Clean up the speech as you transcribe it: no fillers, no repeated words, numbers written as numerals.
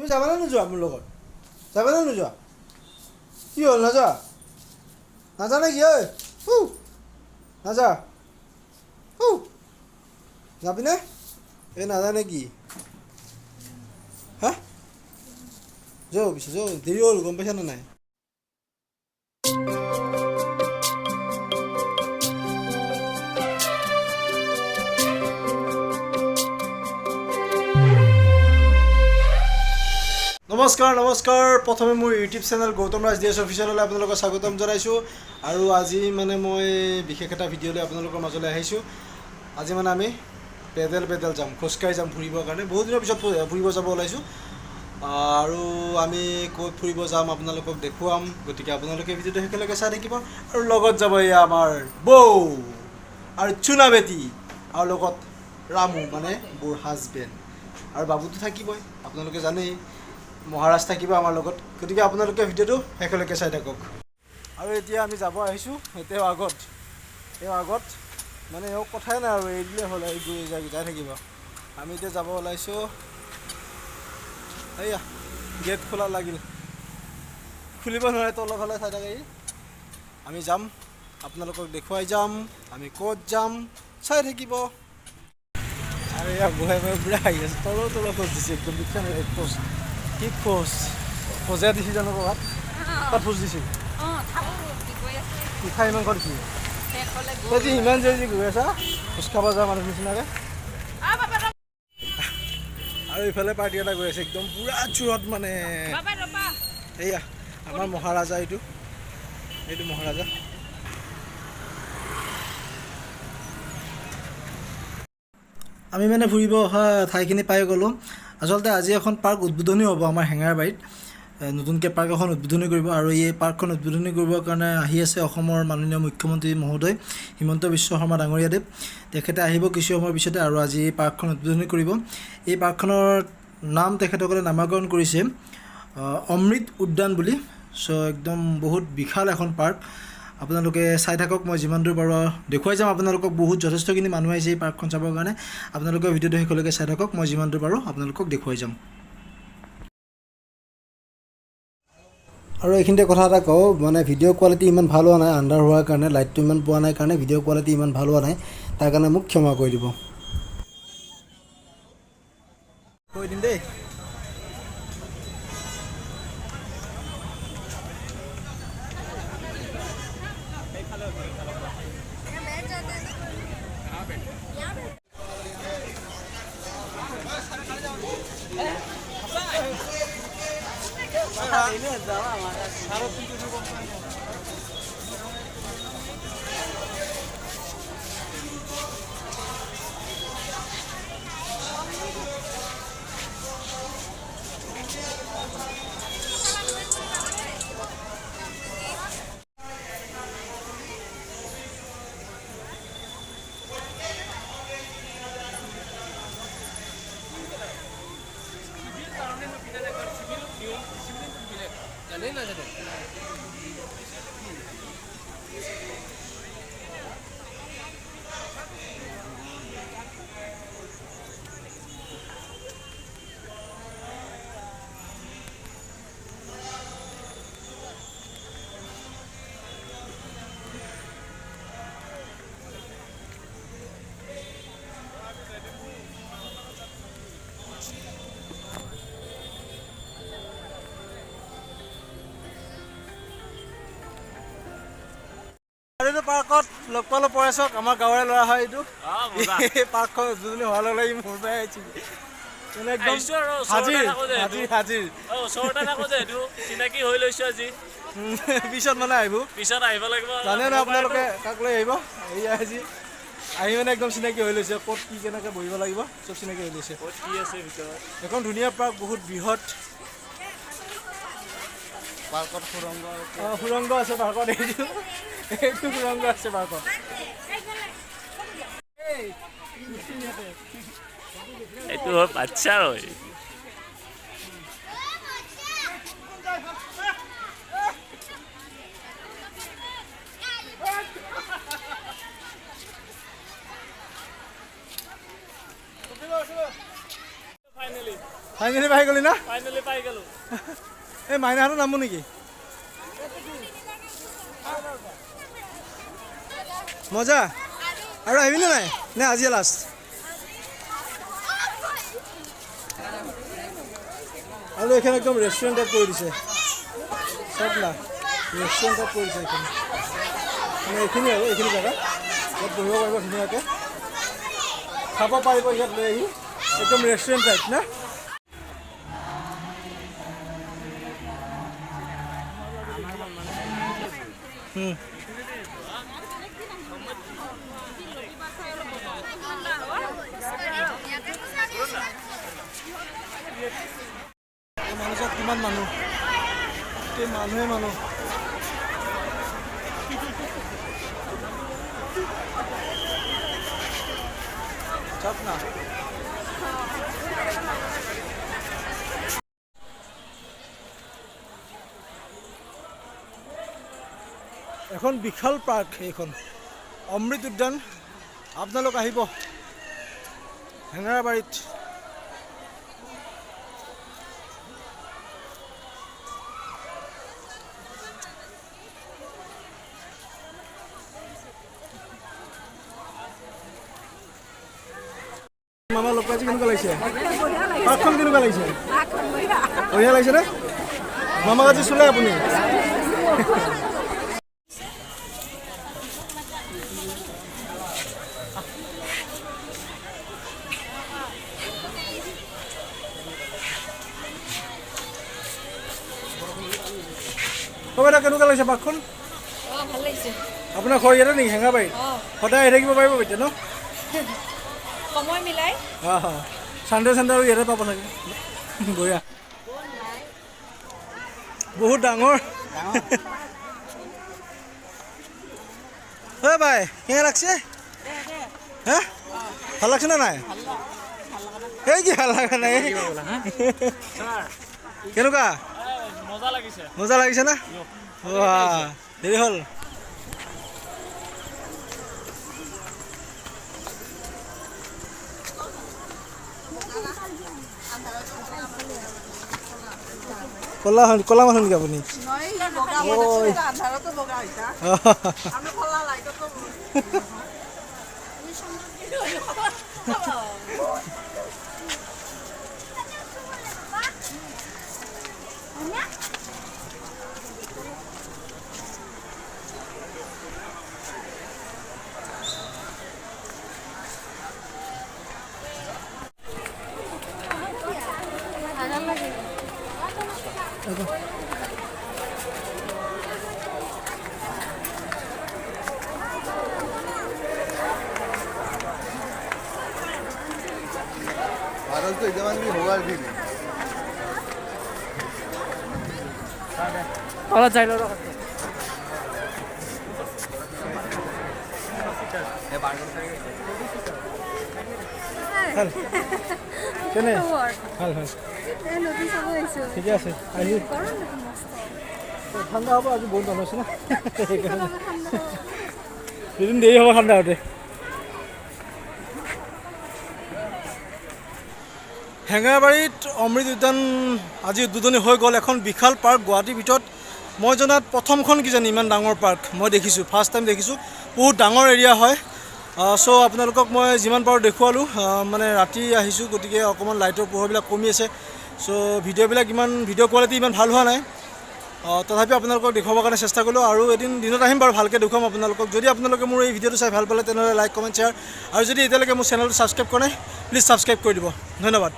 তুমি যাবানে নোযোৱা মোৰ লগত? যাবানে নোযোৱা? কি হ'ল, নাযা? নাযা নেকি? ঐ হু, নাযা? হু, যাবিনে? এই নাযা নেকি? হা, যাওঁ পিছে, যাওঁ, দেৰি হ'ল, গম পাইছা নে নাই? নমস্কাৰ নমস্কাৰ, প্ৰথমে মোৰ ইউটিউব চেনেল গৌতম ৰাজ ডি এছ অফিচিয়েললৈ আপোনালোকক স্বাগতম জনাইছোঁ। আৰু আজি মানে মই বিশেষ এটা ভিডিঅ' লৈ আপোনালোকৰ মাজলৈ আহিছোঁ। আজি মানে আমি পেডেল পেডেল যাম, খোজকাঢ়ি যাম ফুৰিবৰ কাৰণে। বহুত দিনৰ পিছত ফুৰিব যাব ওলাইছোঁ আৰু আমি ক'ত ফুৰিব যাম আপোনালোকক দেখুৱাম। গতিকে আপোনালোকে ভিডিঅ'টো শেষলৈকে চাই থাকিব। আৰু লগত যাব এয়া আমাৰ বৌ আৰু চুনা বেটি আৰু লগত ৰামু, মানে বৌৰ হাজবেণ্ড, আৰু বাবুতো থাকিবই, আপোনালোকে জানেই, মহাৰাজ থাকিব আমাৰ লগত। গতিকে আপোনালোকে ভিডিঅ'টো শেষলৈকে চাই থাকক। আৰু এতিয়া আমি যাব আহিছোঁ তেওঁ আগত, তেওঁ আগত মানে এওঁ কথাই নাই আৰু এৰি দিলে হ'ল, এই গৈ যাই থাকিব। আমি এতিয়া যাব ওলাইছোঁ। এইয়া গেট খোলা লাগিল, খুলিব নোৱাৰে, তলৰ ফালে চাই থাকে ই। আমি যাম, আপোনালোকক দেখুৱাই যাম আমি ক'ত যাম, চাই থাকিব। আৰু এয়া বহাই বহাই পূৰা আহি আছে, তলৰ তলৰ খোজ দিছে একদম, দেখিছা নাই খোজ, কি খোজ খোজে দিছে জানো? ক'ৰবাত ক'ত খোজ দিছিল? কি খাই মাংস দিছিল? তই যে ইমান যে গৈ আছা খোজ খাব যোৱা মানুহ নিচিনাকে। আৰু ইফালে পাৰ্টি এটা গৈ আছে একদম পূৰা জোৰত মানে। এইয়া আমাৰ মহাৰাজা, এইটো এইটো মহাৰাজা। আমি মানে ফুৰিব অহা ঠাইখিনি পাই গ'লোঁ। আচলতে আজি এখন পাৰ্ক উদ্বোধনী হ'ব আমাৰ হেঙেৰাবাৰীত, নতুনকৈ পাৰ্ক এখন উদ্বোধনী কৰিব। আৰু এই পাৰ্কখন উদ্বোধনী কৰিবৰ কাৰণে আহি আছে অসমৰ মাননীয় মুখ্যমন্ত্ৰী মহোদয় হিমন্ত বিশ্ব শৰ্মা ডাঙৰীয়াদেৱ। তেখেতে আহিব কিছু সময়ৰ পিছতে আৰু আজি এই পাৰ্কখন উদ্বোধনী কৰিব। এই পাৰ্কখনৰ নাম তেখেতসকলে নামাকৰণ কৰিছে অমৃত উদ্যান বুলি। চ' একদম বহুত বিশাল এখন পাৰ্ক, আপোনালোকে চাই থাকক, মই যিমান দূৰ পাৰোঁ দেখুৱাই যাম আপোনালোকক। বহুত যথেষ্টখিনি মানুহ আহিছে এই পাৰ্কখন চাবৰ কাৰণে। আপোনালোকে ভিডিঅ'টো শেষলৈকে চাই থাকক, মই যিমান দূৰ পাৰোঁ আপোনালোকক দেখুৱাই যাম। আৰু এইখিনিতে কথা এটা কওঁ, মানে ভিডিঅ' কোৱালিটি ইমান ভাল হোৱা নাই, আন্ধাৰ হোৱাৰ কাৰণে, লাইটটো ইমান পোৱা নাই কাৰণে ভিডিঅ' কোৱালিটি ইমান ভাল হোৱা নাই, তাৰ কাৰণে মোক ক্ষমা কৰি দিব। কৈ দিম দেই। আৰু এইটো পাৰ্কত লগ পালোঁ পৰেশক, আমাৰ গাঁৱৰে ল'ৰা হয়। এইটো এই পাৰ্কখন উদ্বোধনী হোৱাৰ লগে লগে মোৰ পৰাই আহিছে, মানে একদম হাজিৰ হাজিৰ হাজিৰ। ওচৰতে থাকো যিহেতু চিনাকি হৈ লৈছো আজি। পিছত মানে আহিব, পিছত আহিব লাগিব। জানে ন আপোনালোকে কাক লৈ আহিব? এই আজি আহি মানে একদম চিনাকি হৈ লৈছে, ক'ত কি কেনেকৈ বহিব লাগিব চব চিনাকি হৈ লৈছে। ক'ত কি আছে ভিতৰত। এখন ধুনীয়া পাৰ্ক, বহুত বৃহৎ পাৰ্কত সুৰংগ, সুৰংগ আছে পাৰ্কত, এইটো এইটো সুৰংগ আছে পাৰ্কত। এইটো হয় বাচ্ছা হয়। ফাইনেলি পাই গ'লি না? ফাইনেলি পাই গ'লো। এই মাইনাহঁতৰ নামো নেকি? মজা। আৰু আহিবিনে নাই নে আজিয়ে লাষ্ট? আৰু এইখন একদম ৰেষ্টুৰেণ্ট টাইপ কৰি দিছে। চব না ৰেষ্টুৰেণ্ট টাইপ কৰি দিছে এইখন। মানে এইখিনি আৰু এইখিনি জেগা ইয়াত বহিব পাৰিব, ধুনীয়াকৈ খাব পাৰিব ইয়াত লৈ আহি, একদম ৰেষ্টুৰেণ্ট টাইপ না। এই মানুহজন কিমান মানুহ, গোটেই মানুহে মানুহ। চাপ না। এখন বিশাল পাৰ্ক এইখন অমৃত উদ্যান। আপোনালোক আহিব হেঙেৰাবাৰীত। মামা লগ পাইছে, কেনেকুৱা লাগিছে? পাৰ্কখন কেনেকুৱা লাগিছে? বঢ়িয়া লাগিছে নে? মামাক আজি চুলে আপুনি? বাইদেউ, কেনেকুৱা লাগিছে পাৰ্কখন? ভাল লাগিছে। আপোনাৰ ঘৰ ইয়াতে নেকি, হেঙেৰাবাৰীত? অঁ। সদায় আহি থাকিব পাৰিব এতিয়া ন? সময় মিলাই। অঁ, চানডে চানডে আৰু ইয়াতে পাব চাগে। বঢ়িয়া, বহুত ডাঙৰ। ঐ ভাই, কেনে লাগছে? হা, ভাল লাগছে নে নাই? এই কি ভাল লগা নাই? কেনেকুৱা? মজা লাগিছে। মজা লাগিছে না? বাহ, দেৰি হ'ল। কলা কলা মানুহ নেকি আপুনি? ঐ। बादल तो जवान भी होगा भी नहीं। তলত যাই লওঁ। ভাল কেনে? ভাল ভাল। নতুন চাব আহিছোঁ। ঠিকে আছে, আহি। গৰম দেখোন মস্ত। ঠাণ্ডা হ'ব আজি, বহুত মানুহ আছে না, সেইকাৰণে দুদিন দেৰি হ'ব ঠাণ্ডা হওঁতে। হেঙেৰাবাৰীত অমৃত উদ্যান আজি উদ্বোধনী হৈ গ'ল। এখন বিশাল পাৰ্ক, গুৱাহাটীৰ ভিতৰত মই জনাত প্ৰথমখন কিজানি ইমান ডাঙৰ পাৰ্ক মই দেখিছোঁ, ফাৰ্ষ্ট টাইম দেখিছোঁ। বহুত ডাঙৰ এৰিয়া হয়। চ' আপোনালোকক মই যিমান পাৰোঁ দেখুৱালোঁ। মানে ৰাতি আহিছোঁ, গতিকে অকণমান লাইটৰ পোহৰবিলাক কমি আছে। চ' ভিডিঅ'বিলাক ইমান, ভিডিঅ' কোৱালিটি ইমান ভাল হোৱা নাই। তথাপিও আপোনালোকক দেখুৱাবৰ কাৰণে চেষ্টা কৰিলোঁ। আৰু এদিন দিনত আহিম বাৰু, ভালকৈ দেখুৱাম আপোনালোকক। যদি আপোনালোকে মোৰ এই ভিডিঅ'টো চাই ভাল পালে, তেনেহ'লে লাইক, কমেণ্ট, শ্বেয়াৰ, আৰু যদি এতিয়ালৈকে মোৰ চেনেলটো ছাবস্ক্ৰাইব কৰা নাই, প্লিজ ছাবস্ক্ৰাইব কৰি দিব। ধন্যবাদ।